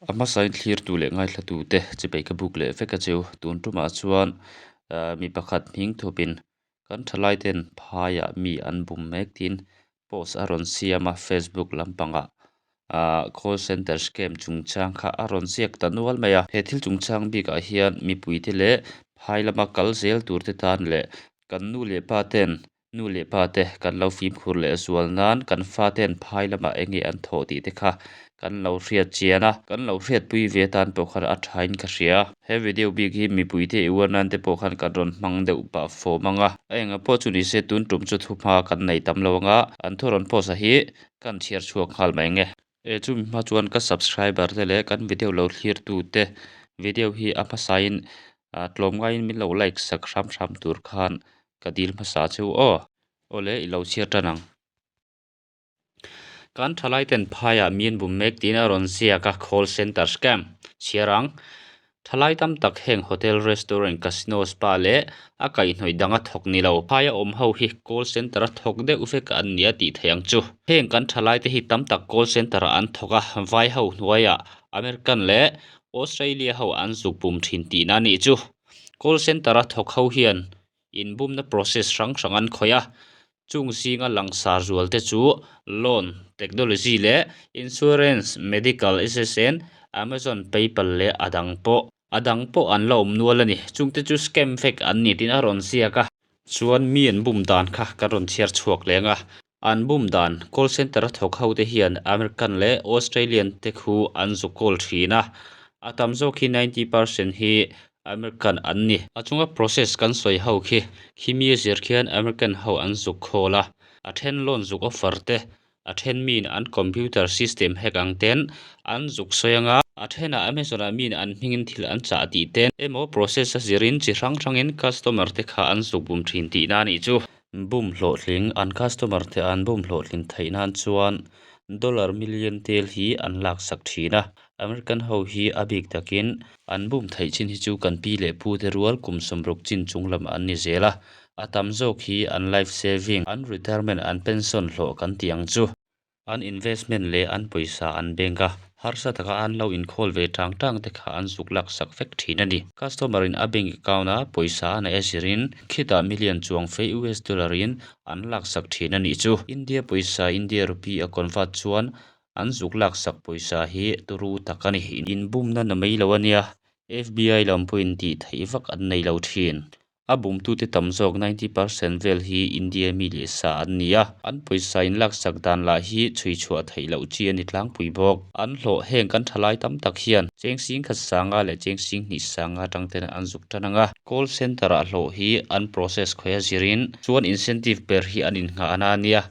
A hmasain thlirtu leh ngaithlatute chipei ka buk leh vek a cheu. Tun tumah chuan mi pakhat hming thupin kan thalai ten phaiah mi an bum mek tiin post a rawn siam a facebook lampangah ah call center scam chungchang kha a rawn ziak ta nual mai a. He thil chungchang bikah hian mipuite leh phai lama kal zel turte tan leh kan nu leh pa ten Nu leh pa te kan lo fimkhur leh zual nan kan fa ten phai lamah eng nge an thawh tih te kha kan lo hriat chian a, kan lo hriatpui ve atan pawh khan a thain ka hria. He video bik hi mipui te i uar nan te pawh khan kan rawn hmang deuh pah fawm ang a, a enga pawh chu ni se tun tum chu thuhma kan nei tam lo ang a, an thu rawn post a hi kan chhiar chhuak nghal mai ang e. E chumi hma chuan ka subscriber te leh kan video lo thlir tu te video hi a hmasain tlawmngaiin min lo like sak hram hram tur khan Ka dil hmasa cheu aw. Awle i lo chhiar tan ang. Kan thalai ten phaiah mian bum mek tiin a rawn ziak a, call center scam chhiar ang. Thalai tam tak heng hotel, restaurant, casino, spa leh a kaihhnawih danga thawk ni lo. Phaia awm ho hi call center a thawk deuh vek an nia tih theih ang chu. Heng kan thalai te hi tam tak call center ah an thawk a, vai ho hnuaiah American leh Australia ho an zuk bum thin tihna a nih chu. Call center a thawk ho hian inbumna process hrang hrang an khawih a, chung zinga langsar zual te chu loan, technology leh insurance, medical, ssn, Amazon, PayPal leh a dang pawh a dang pawh an la awm nual a ni. Chungte chu scam vek an ni tiin a rawn ziak a. Chuan mi an bum dan kha kan rawn chhiar chhuak leng a, an bum dan call center a thawk ho te hian American leh Australian te khu an zu call thin a, a tam zawk hi 90% hi American an ni. A chunga process kan sawi ho khi khimi a zir khian American ho an zuk call a, a then loan zuk offer te A then miin an computer system hack ang ten an zuk sawi anga, a thenah Amazon ah miin an hmingin thil an chah tih ten emaw process a zirin chi hrang hrangin customer te kha an zuk bum thin tihna a nih chu. Bum hlawhtling, An customer te an bum hlawhtlin theih nan chuan dollar million tel hi an laksak thin a, American ho hi a bik takin an bum theih chin hi chu kan pi leh pu te rual kum 60 chin chung lam an ni zel a, A tam zawk hi an life saving, an retirement, an pension hlawh kan tih ang chu. An investment leh an pawisa an bank a, harsa taka an lo inkhawl ve tang tang te kha an zuk lak sak vek thin a ni. Customer in a bank account a pawisa a neih a zirin khitah million chuang fei US dollar in an lak sak thin a nih chu. India pawisa India rupee a convert chuan an zuk lak sak pawisa hi turu tak a ni. Inbumna na mai lo a nia, FBI lam pawhin tih theih vak an nei lo thin. A bumtute tam zawk 90% vel hi India mi leh sa an ni a, an pawisa inlaksak dan lah hi chhui chhuah theih loh chi a ni tlangpui bawk. An hlawh heng kan thalai tam tak hian cheng sing khat sanga leh cheng sing hnih sanga atang ten an zuk tan ang a, call center ah hlawh hi an process khawih a zirin chuan incentive ber hi an innghah a na a nia.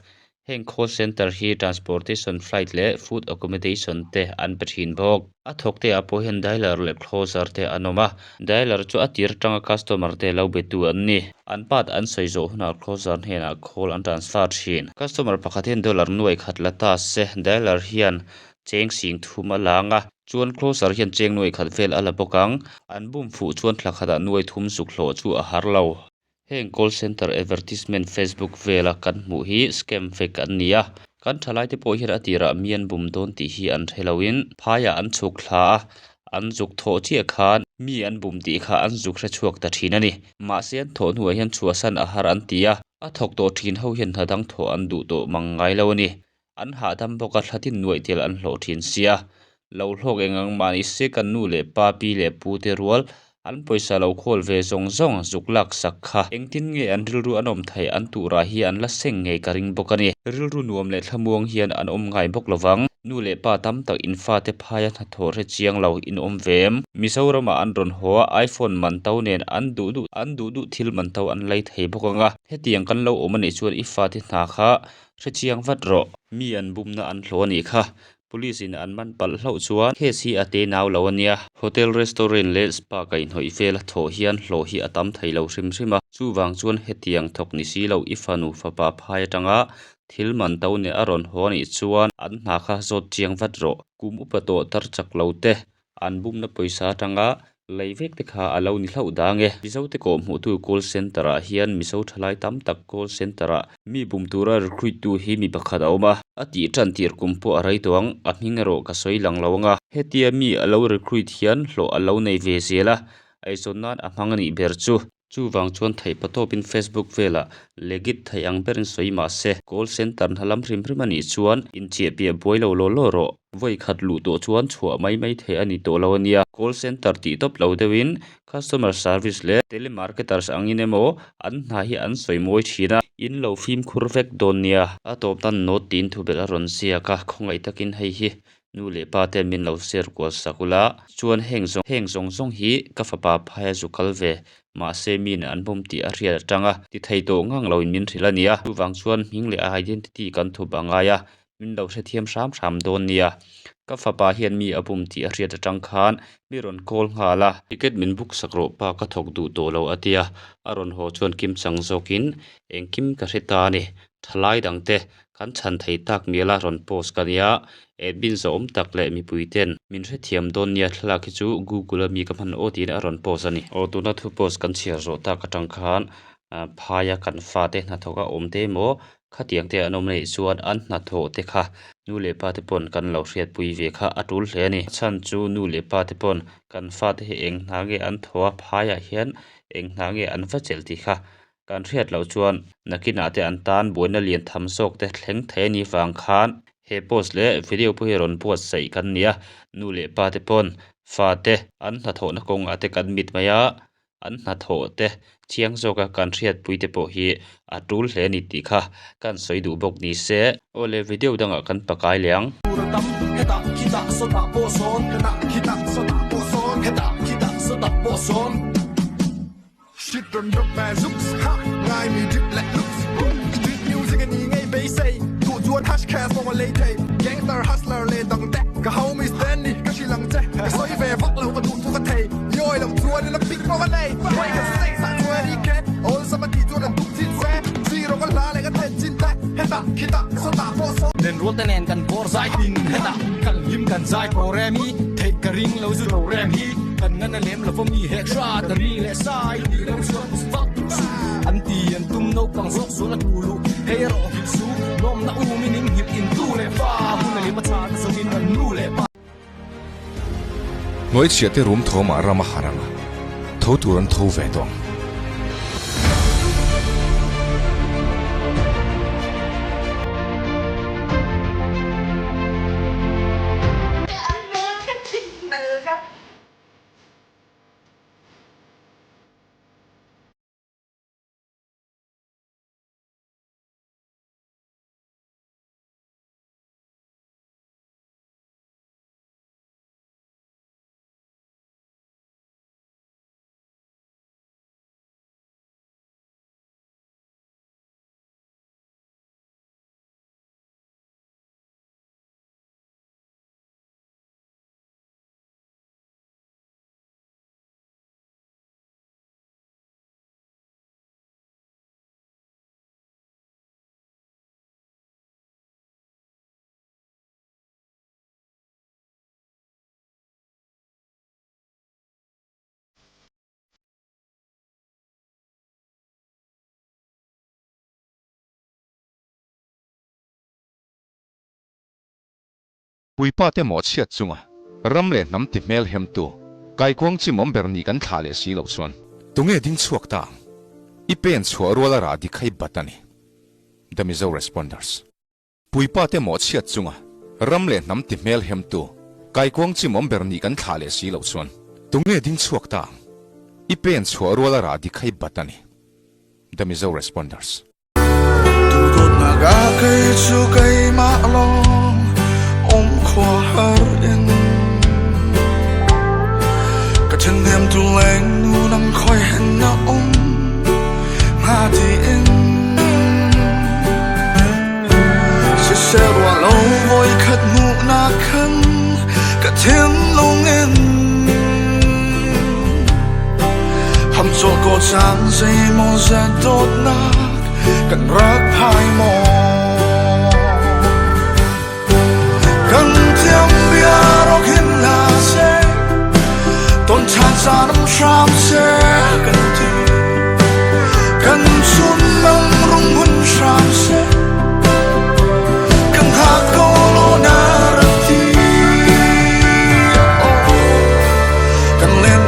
Heng call center hi transportation, flight leh food accommodation te an pe thin bawk. A thawk te ah pawh hian dialer leh closer te an awm a, dialer chu a tir atanga customer te lo be tu an ni. An part an sawi zawh hunah closer hnenah call an transfer thin. Customer pakhat hian dollar nuai khat la ta se, dialer hian cheng sing thum a lang a, chuan closer hian cheng nuai khat vel a la bawk ang. An bum fuh chuan thla khatah nuai thum zuk hlawh chu a har lo. Heng call center advertisement facebook vela kan hmuh hi scam vek an ni a, kan thalai te pawh hian a tirah mi an bum dawn tih hi an hre loin phaiah an chhuk thla a, an zuk thawh chiah khan mi an bum tih kha an zuk hre chhuak ta thin a ni. Mahse an thawh hnuah hian chhuahsan a har an ti a, a thawk tawh thin ho hian hna dang thawh an duh tawh mang ngai lo a ni. An hahdam bawk a thlatin nuaih tel an hlawh thin sia. Lo hlawk eng ang mah ni se kan nu leh pa, pi leh pu te rual an pawisa lo khawl ve zawng zawng zuk lak sak kha. Engtin nge an rilru an awm theih an turah hi an la seng ngei ka ring bawk a ni. Rilru nuam leh thlamuang hian an awm ngai bawk lovang. Nu leh pa tam tak in fate phaia hnathawh hre chiang lo in awm ve em? Mizoramah an rawn haw a, iPhone man to nen an duh duh an duh duh thil man to an lei thei bawk ang a. Hetiang kan lo awm a nih chuan i fate hna kha Hre chiang vat rawh. Mi an bumna an hlawh a nih kha. Police in an man palh hlauh chuan case hi a te nau lo a nia. Hotel, restaurant leh spa kaihhnawih vela thawh hian hlawh hi a tam thei lo hrim hrim a. Chuvang chuan hetiang thawk ni si lo i fanu fapa phai atanga thil man to nen a rawn haw a nih chuan an hna kha zawt chiang vat rawh. Kum upa tawh tar chak lo te an bumna pawisa atanga. Lei vek te kha a lo ni hlauh dang e. Mizo te kawh hmuhtu call center ah hian Mizo thalai tam tak call center ah mi bum tura recruit tu hi mi pakhat a awm a. A tih tan tir kum pawh a rei tawh ang, a hming erawh ka sawi lang lo ang a. Hetia mi a lo recruit hian hlawh a lo nei ve zel a, eizawn nan a hmang a nih ber chu. Chuvang chuan theih patawpin Facebook velah legit theih ang berin sawi mah se, call center hna lam hrim hrim a nih chuan inchiahpiah buai lo law law rawh. Vawi khat luh tawh chuan chhuah mai mai theih a ni tawh lo a nia. Call center tih tawp lo deuhin customer service leh telemarketers angin emaw an hna hi an sawi mawi thin a, in lo fimkhur vek dawn nia. A tawp nan note tiin thubelh a rawn ziak a, khawngaih takin hei hi Nu leh pa ten min lo share kual sak ula, chuan heng zawng heng zawng zawng hi ka fapa phaia zu kal ve, mahse miin an bawm tih a hriat atang a, ti thei tawh ngang loin min hrilh a nia. Chuvang chuan hming leh a identity kan thup a ngai a, min lo hrethiam hram hram dawn nia. Ka fapa hian mi a bum tih a hriat atang khan mi rawn call nghal a. Ticket min book sak rawh pa ka thawk duh tawh lo a tia, a rawn haw chuan kim chang zawkin engkim ka hre ta a ni. Thalai dangte Kan chhan thei tak miala rawn post ka nia, admin zawhawm tak leh mipui ten min hrethiam dawn nia thlalak hi chu Google a mi ka hman aw tiin a rawn post a ni. Aw tuna thu post kan chhiar zawh tak atang khan phaia kan fate hnathawk a awm te emaw khatiang te an awm anih chuan an hnathawh te kha nu leh pa te pawn kan lo hriatpui ve kha a tul hle a ni. A chhan chu nu leh pa te pawn kan fate hi eng hna nge an thawh a phaiah hian eng hna nge an va chelh tih kha Kan hriat loh chuan nakinah te an tan buaina lian tham zawk te thleng thei a nih vang khan he post leh video pawh hi rawn buatsaih kan ni a, nu leh pa te pawn fa te an hnathawhna kawngah te kan mit mai a, an hnathawh te chiang zawka kan hriatpui te pawh hi a tul hle a ni tih kha kan sawi duh bawk ni se. Aw le video dangah kan pakai leh ang. Hnuaichhiah te rum thawmah ram a harh ang a, tho tur an tho ve tawh ang. Puipa te mawhchhiat chunga ram leh hnam ti hmel hemtu kaikuang chimawm ber nih kan thlah leh si loh chuan tunge ding chhuak ta ang? I pen chhuah rual a rah dik kha i bat a ni. The Mizo Responders. Puipa te mawhchhiat chunga ram leh hnam ti hmel hemtu kaikuang chimawm ber nih kan thlah leh si loh chuan tunge ding chhuak ta ang? I pen chhuah rual a rah dik kha i bat a ni. The Mizo Responders.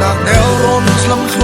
Tlangnel rawn tlang.